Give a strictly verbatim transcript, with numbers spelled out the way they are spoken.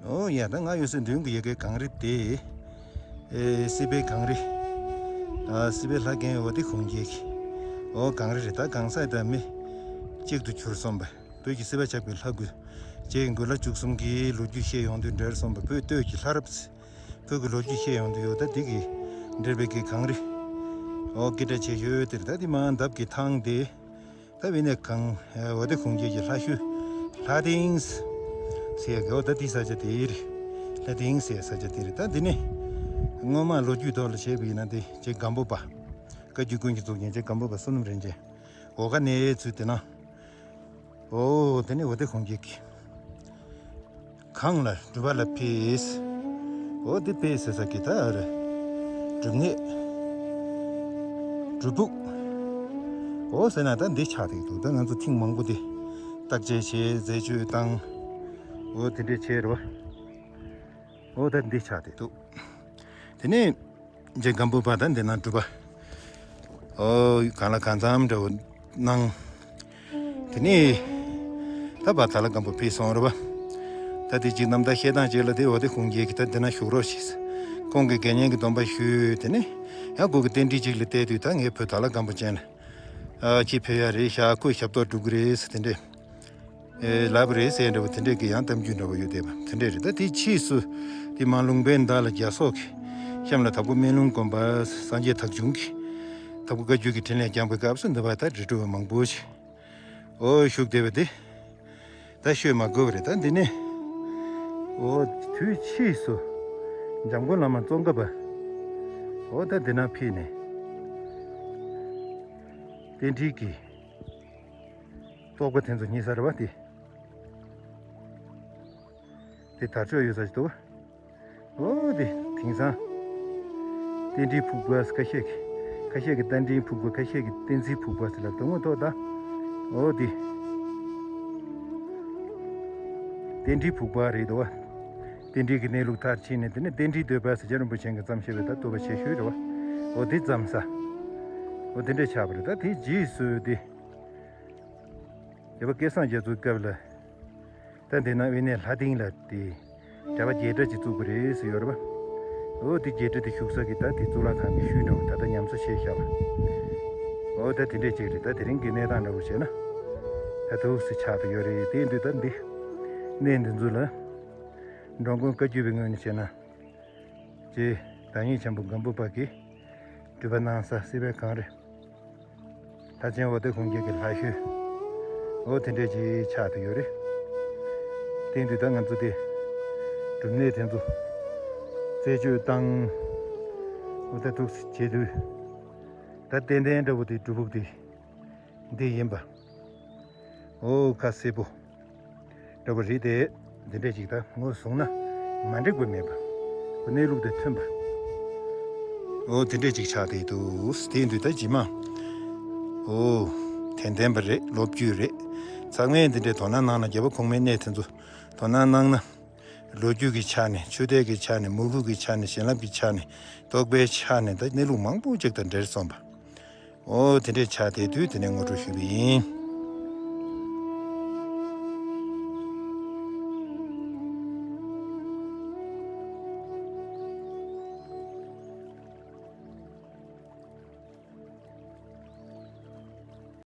ཨོ་ཡ། ད་ང་ཡོད་སའི་མདུན་གྱི་ཡ་གའི་གངས་རི་དེ། ཨེ་སྲིད་པའི་གངས་རི། ཨ་སྲིད་པའི་ལྷ་རྒན་འོ་དེ་ཁུངས་སྐྱེལ་གྱི། ཨོ་གངས་རི་རེད། ད་གངས་ས་ད་མི་གཅིག་ཏུ་གྱུར་སོང་བ། བོད་ཀྱི་སྲིད་པ་ཆགས་པའི་ལྷ་དགུ། རྗེ་མགོན་བླ་བཅུ་གསུམ་གྱི་ལོ་རྒྱུས་བཤད་ཡོང་དུས་འདྲ་སོང་བ། བོད་སྟོད་ཀྱི་ལྷ་རབས། བོད་ཀྱི་ལོ་རྒྱུས་བཤད་ཡོང་དུས་ཡོད། ད་འདི་གི་འདྲེར་བའི་གི་གངས་རི། ཨོ་སྐད་གྲགས་ཆེ་ཤོས་དེར་ད་འདི་མ་འདབས་ཀྱི་ཐང་དེ། ད་བི་ནས་གངས་འོ་དེ་ཁུངས་སྐྱེལ་གྱི་ལྷ་ཤུལ་ལྷ་སྡིངས་ཟེར་ཡ་གི། འོ་ད་འདི་ས་ཆ་དེ་རེད། ལྷ་སྡིངས་ཟེར་ས་ཆ་དེ་རེད། ད་འདི་ནས་སྔོན་མ་ལོ་རྒྱུས་ཐོག་ལ་བཤད་པ་ཡིན་ན། འདི་རྗེ་སྒམ་པོ་པ། བཀའ་བརྒྱུད་ཀུན་གྱི་གཙུག་རྒྱན་རྗེ་སྒམ་པོ་པ་བསོད་ནམས་རིན་ཆེན། འོ་ག་ནས་ཚུར་དེ་ན། ཨོ་དེ་ནས་འོ་དེ་ཁུངས་སྐྱེལ་གྱི། གངས་ལ་སྒྲུབ་པ་ལ་ཕེབས། འོ་དེ་ཕེབས་ཟེར་ས་གི་ད་རེད། སྒྲུབ་གནས། སྒྲུབ་ཕུག། འོ་ཟེར་ན་ད་འདི་ཆགས་བསྡད་འདུག་ད་ང་ཚོ་ཐེངས་མང་པོ་དེ་བརྟག་དཔྱད་བྱས། རྫས་བཅོས་བཏང་། འོ་དེ་འདྲས་བྱས་རེད་བ། འོ་ད་འདི་ཆགས་བསྡད་འདུག་དེ་ནས། རྗེ་སྒམ་པོ་པ་དང་འདི་ན་སྒྲུབ་པ། ཨོ་གང་ལ་གང་འཚམ་འདྲ་བོ་གནང་། དེ་ནས་ད་བ་ད་ལ་སྒམ་པོ་ཕེབས་སོང་རེད་བ། ད་དེ་ཅིག་རྣམ་ཐར་བཤད་སྟངས་ཅིག་ལ་དེ་འོ་དེ་ཁུངས་སྐྱེལ་གྱི། ད་འདི་ན་བཞུགས་རོགས་ཞེས་ཁོང་གི་དགེ་བསྙེན་གྱི་སྡོམ་པ་ཞུས། དེ་ནས་ཡང་ཁོ་གི་རྟེན་འབྲེལ་ཅིག་ལ་བལྟས་དུས། ད་ངའི་བུ་ད་ལ་སྒམ་པོ་ཅན་ལ་ཨ་ཅི་ཕེབས་ཡ་རེད་ཤག་ཁོས་ཞབས་ཏོག་སྒྲུབ་གི་རེད་ཟེར་དེ་འདྲས། ཨེ་ལབ་རེད་ཟེར་འདྲ་བོ་དེ་འདྲས་ཀྱི་ཡང་གཏམ་རྒྱུད་འདྲ་བོ་ཡོད་བསྡད་པ་དེ་འདྲས་རེད། ད་དེ་ཕྱིས་སུ་དེ་མ་ལུང་པའི་མདའ་ལ་རྒྱ་སོག་གི་གཤམ་ལ་དྭགས་པོ་སྨན་ལུང་དགོན་པ་སངས་རྒྱས་ཐག་ཆུང་གི་དྭགས་པོ་བཀའ་བརྒྱུད་ཀྱི་འཕྲིན་ལས་བསྐྱངས་པའི་སྐབས་སུ་འདི་བ་ད་རི་ཁྲོད་མང་པོ་ཞིག་ཨོ་བཞུགས་བསྡད་པ་དེ་ད་ཤོད་མ་དགོས་པ་རེད། ད་འདི་ནས་ཨོ་དུས་ཕྱིས་སུ་འཇམ་མགོན་བླ་མ་ཙོང་ཁ་པ་ཨོ་ད་འདི་ན་ཕེབས་ནས་རྟེན་འབྲེལ་གྱི་རྟོགས་པ་དེ་ཚོ་རྙེད་ས་རེད་བ། དེ་དེ་དར་ལྕོག་ཡོད་ས་ཞིག་འདུག་ཨོ་དེ་དེང་སང་རྟེན་འབྲེལ་ཕུག་པ། ཁ་ཤས་ཀྱི་ཁ་ཤས་ཀྱི་རྟེན་འབྲེལ་ཕུག་པ། ཁ་ཤས་ཀྱི་བསྟན་འཛིན་ཕུག་པ་ཟེར་ལབ་འདུག་དངོས་ཐོག་ད་ཨོ་དེ་རྟེན་འབྲེལ་ཕུག་པ་རེད་འདུག་བ། རྟེན་འབྲེལ་གྱི་གནས་ལུགས་མཐར་ཕྱིན་ནས། དེ་ནས་རྟེན་འབྲེལ་བསྟོད་པ་ཟེར་རྒྱལ་བ་རིན་པོ་ཆེ་གིས་བརྩམས་བཞག་པའི་ད་བསྟོད་པ་ཆེ་ཤོས་རེད་བ། ཨོ་དེ་བརྩམས་ས་ཨོ་དེ་འདྲས་ཆགས་པ་རེད། ད་དེའི་རྗེས་སུ་དེ། རྒྱལ་བ་སྐལ་བཟང་རྒྱ་མཚོའི་སྐབས་ལ། ད་འདི་ན་དབེན་གནས་ལྷ་སྡིངས་ལ་དེ་གྲྭ་པ་རྒྱས་གྲྭ་ཅིག་བཙུགས་པ་རེད་ཟེར་ཡོད་རེད་པ། འོ་དེ་རྒྱས་གྲྭ་དེ་བཞུགས་ས་གི་ད་དེ་གཙུག་ལག་ཁང་གི་ཤུལ་འདྲ་བོ་ད་ལྟ་ཉམས་གསོ་བྱས་བཞག་པ། འོ་ད་དེ་འདྲས་ཅིག་རེད། ད་དེ་རིང་གི་གནས་སྟངས་འདྲ་བོ་བྱས་ན། ད་ཐུགས་སུ་ཆགས་ཏེ་ཡོད་རེད། དེ་ཡིན་དུས་ད་འདི་གནས་འདི་ཚོ་ལ་འགྲོ་མགོན་བཀའ་བརྒྱུད་པའི་ངོས་ནས་བྱས་ན། རྗེ་བདག་ཉིད་ཆེན་པོ་སྒམ་པོ་པ་གིས་སྒྲུབ་པ་གནང་ས་སྲིད་པའི་གངས་རི། ལྷ་ཆེན་འོ་དེ་ཁུངས་སྐྱེལ་གྱི་ལྷ་ཤུལ་འོ་དེ་འདྲས་ཅིག་ཆགས་བསྡད་ཡོད་རེད། དེ་ཡིན་དུས་ད་ང་ཚོ་དེ་སྒྲུབ་གནས་དེ་ཚོ་རྩད་གཅོད་བཏང་འོ་ད་ཐུགས་སུ་བྱེད་དུས། ད་ཏན་ཏན་འདྲ་བོ་དེ་སྒྲུབ་ཕུག་དེ་འདི་ཡིན་པ། ཨོ་ཁ་གསལ་པོ་འདྲ་པོ་རེད་དེ། འདི་འདྲས་ཅིག་ད་ངོས་བཟུང་ན་མ་འགྲིག་པ་མེད་པ། ཁོ་གནས་ལུགས་དང་མཐུན་པ། ཨོ་དེ་འདྲས་ཅིག་ཆགས་བསྡད་འདུག་དེ་ཡིན་དུས་ད་རྗེས་མ་ཨོ་དད་ལྡན་པ་རེད། ལོ་རྒྱུས་རེད། ཚང་མས་འདི་འདྲས་དོ་སྣང་གནང་ན། རྒྱལ་བ་གོང་མའི་གནས་དེ་ཚོ་དོ་སྣང་གནང་ན། ལོ་རྒྱུས་ཀྱི་ཆ་ནས། ཆོས་དད་ཀྱི་ཆ་ནས། མི་དགོས་ཀྱི་ཆ་ནས། བྱིན་རླབས་ཀྱི་ཆ་ནས། རྟོགས་པའི་ཆ་ནས། ད་གནས་ལུགས་མང་པོ་ཅིག་དང་འབྲེལ་སོང་བ། ཨོ་དེ་འདྲས་ཆགས་བསྡད་དུས་དེ་ནས་ངོ་སྤྲོད་ཞུས་པ་ཡིན།